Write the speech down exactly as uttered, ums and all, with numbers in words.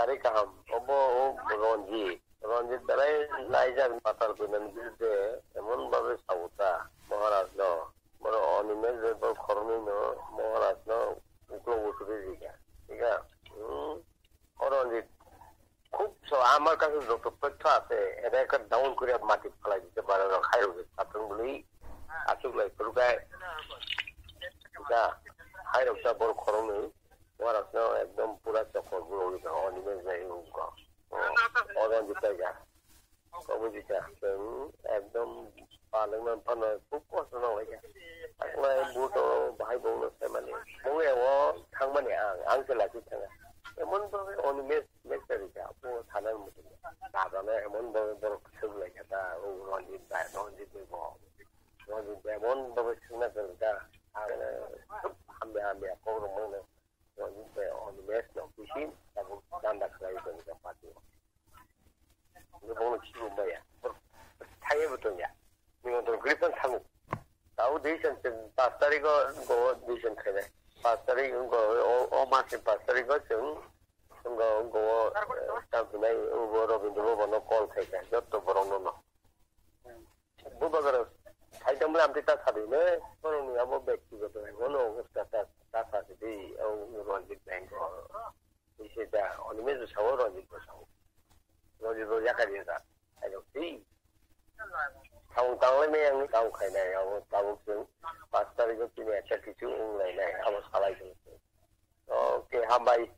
Tari kaham, obo o Ranjit. Ranjit belai laijak patal koinani birudde emon bhabe sauta Maharaj no. Boro Animesh bai bo khoroknwi no Maharaj no uklok uklok rika. Thik a? Hmm. O Ranjit khub so amar kache joto totthyo ache, eta ekta down koriya mati phalai dite bara rok hai rok satung bwlwi achuk lai phuru kai. Thik a? Hai rok ta boro khoroknwi. Warasno ekdom pura chokol bwrwi ka, o Animesh bai wngkha. O, o Ranjit bai ka. Kok buji ka, chwng ekdom palwngma phano khub kosto nang lai ka. Takla buto bahai bongno saimani. Bongya o thangmani ang, ang se laki thanga. Emon bhabe o Animesh lecture rika, bo thanani muchung. Dadano emon bhabe borok swk lai ka ta, o Ranjit bai, Ranjit bai bo. Ranjit bai emon bhabe swkna kwrwng ka. Ang, hamya hamya kok rwmano. Ranjit bai Animesh no bisi tabuk danda khlai tong kha party o. Hwnkhe bono khibu maya. Thaiwi bo tong ya. Nimantron kwrwi phano thango. Tabo decision chwng pash tarikh o go decision khainai. Pash tarikh go o, o mas ni pash tarikh o chwng go go tang hinai ubo Rabindra Bhavan no call khai kha joto borok no no. Bubagra, hai tongmani amtwi ta sadi ne, borokni abo bektigoto hai, bono ta, ta, ta sadi, o Ranjit Bank o. Bisi da, oni mejo sao, Ranjit bo sao. Ranjit bo yakari da. Hai rok si. Tang tang le me ang tang khai nai, abo tabuk chwng. Pash tarikh o chini ekta kichu wng lai nai, abo salai tong. Okay, hambai.